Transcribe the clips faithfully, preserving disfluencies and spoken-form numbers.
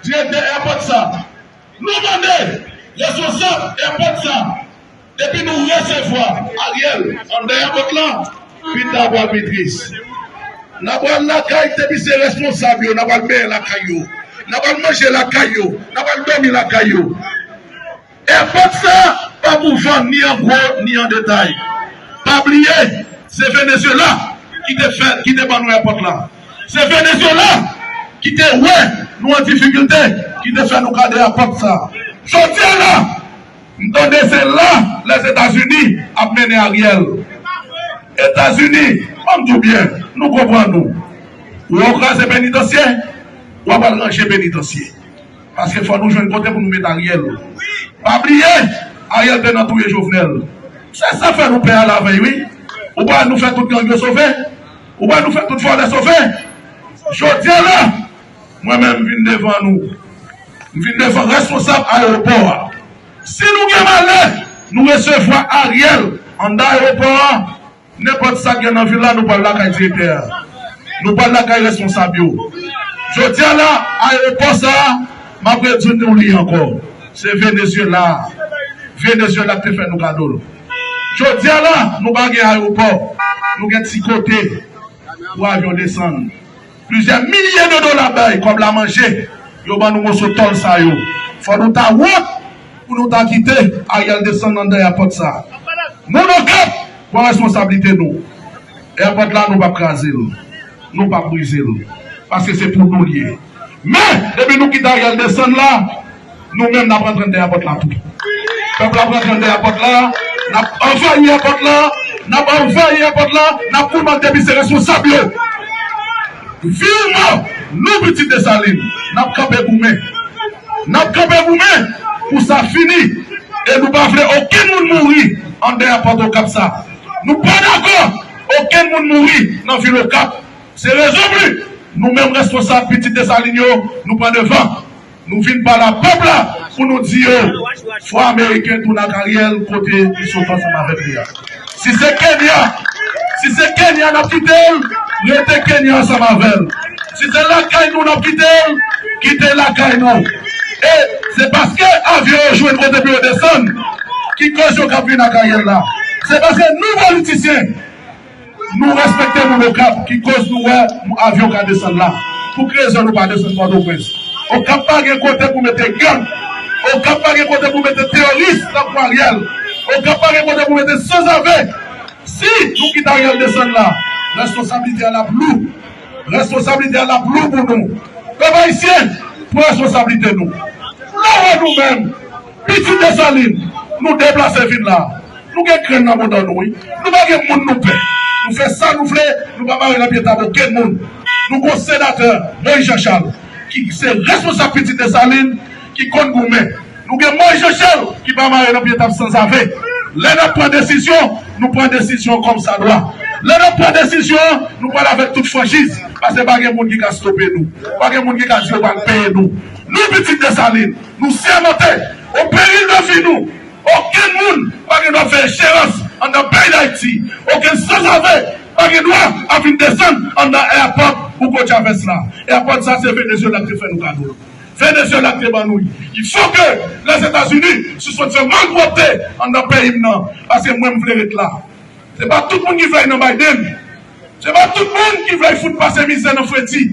Direktè airport sa, nou mande responsab airport sa, depi nou resevwa Ariel anndan airport la, pita pral pi tris. N a pral lakay depi se responsab yo, n a pral benyen lakay yo, n a pral manje lakay yo, n a pral dòmi lakay yo. Airport sa pa pou vann ni an gwo ni an detay. Pa bliye, se Venezuela ki te fè, ki te ban nou airport la. Se Venezuela ki te wè nou an difikilte, ki te fè nou gade airport sa. Jodi a la, m tande se la Lèzetazini ap mennen Ariel. Etazini, ban m di w byen, nou konprann nou. Ou wè w kraze penitansye, w ap al ranje penitansye. Paske fò nou jwenn kote pou nou met Ariel. Pa bliye, Ariel te nan touye Jovenel. Se sa fè nou pè a lavèy, wi. Ou pa nou fè tout gang yo sove. Ou pa nou fè tout vòlè sove. Jodi a la, mwen menm m vin devan nou. M vin devan responsab ayewopò a. Si nou gen malè, nou resevwa Ariel anndan ayewopò a, nenpòt sa k gen nan vil la, nou pral lakay direktè a. Nou pral lakay responsab yo. Jodi a la, ayewopò sa a, m ap redi nou li ankò. Se Venezuela. Venezuela k te fè nou kado l. Jodi a la, nou pa gen ayewopò. Nou gen ti kote pou avyon desann. Plizyè milye de dola bay kòb la manje, yo ban nou moso tòl sa yo. Fò nou ta wont pou nou ta kite Ariel desann anndan airport sa. Moun Okap, pran responsablite nou. Airport la, nou p ap kraze l. Nou p ap brize l. Paske se pou nou l ye. Men, depi nou kite Ariel desann la, nou menm n ap rantre anndan airport la tou. Pèp la ap rantre anndan airport la, n ap anvayi airport la, n ap anvayi airport la, n ap goumen depi se responsab yo. Viv mò, nou pitit Desalin, n ap kanpe goumen. N ap kanpe goumen pou sa fini. E nou pa vle okenn moun mouri anndan airport Okap sa. Nou pa dakò okenn moun mouri nan vil Okap. Se rezon pou nou menm responsab pitit Desalin yo, nou pran devan. Nou vin pale a pèp la pou nou di yo, fò Ameriken tounen ak Ariel kote li sot ansanm avèk li a. Si se Kenya, si se Kenya n ap kite l, rete Kenya ansanm avè l. Si se lakay nou n ap kite l, kite lakay nou. E se paske avyon yo jwenn kote pou yo desann ki koz yo k ap vin ak Ariel la. Se paske nou politisyen, nou respekte moun Okap ki koz nou wè avyon ka desann la. Pou ki rezon nou pa desann Pòtoprens? Okap pa gen kote pou mete gang. Okap pa gen kote pou mete teyoris tankou Ariel. Okap pa gen kote pou mete sanzave. Si nou kite Ariel desann la, responsablite a l ap lou. Responsablite a l ap lou pou nou. Pèp ayisyen, pran responsablite nou. Lè w wè nou menm, pitit Desalin, nou deplase vin la. Nou gen grenn nan bouda nou, wi. Nou pa gen moun nou pè. Nou fè sa nou vle, nou pa mare nan pye tab okenn moun. Nou gon senatè, Moïse Jean Charles, ki se responsab pitit Desalin, ki konn goumen. Nou gen Moïse Jean Charles, ki pa mare nan pye tab sanzave. Lè n ap pran desizyon, nou pran desizyon kòmsadwa. Lè n ap pran desizyon, nou pran l avèk tout franchiz. Paske pa gen moun ki ka stope nou. Pa gen moun ki ka di yo pral peye nou. Nou pitit Desalin, nou sèmante, o peril de vi nou, okenn moun pa gen dwa fè enjerans anndan peyi Dayiti. Okenn sanzave pa gen dwa ap vin desann anndan airport Hugo Chavez la. Airport sa se Venezuela ki te fè nou kado l. Venezuela ki te ban nou l. Il faut que Lèzetazini sispann fè malpwòpte anndan peyi m nan. Paske mwen m vle ret la. Se pa tout moun ki vle al nan Biden. Se pa tout moun ki vle fout pase mizè nan fredi.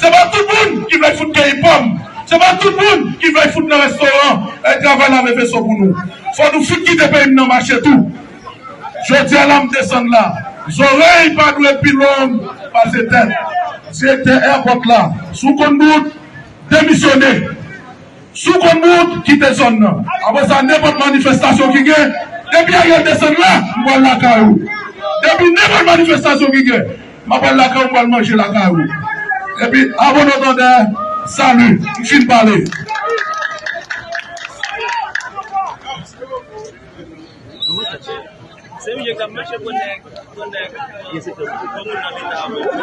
Se pa tout moun ki vle fout keyi pòm. Se pa tout moun ki vle fout nan restoran, e travay lave veso pou nou. Fò nou fout kite peyi m nan mache tou. Jodi a la m desann la. Zòrèy pa dwe pi long pase tèt. Direktè airport la, si w konn bout, demisyone. Si w konn bout, kite zòn nan. Apre sa, nenpòt manifestasyon ki gen, depi Ariel desann la, m pral lakay ou. Depi nenpòt manifestasyon ki gen, m ap pral lakay ou, m pral manje lakay ou. Epi, abonotandè, sali, m fin pale. Se misye k ap mache pran nèg, pran nèg, pran moun nan leta.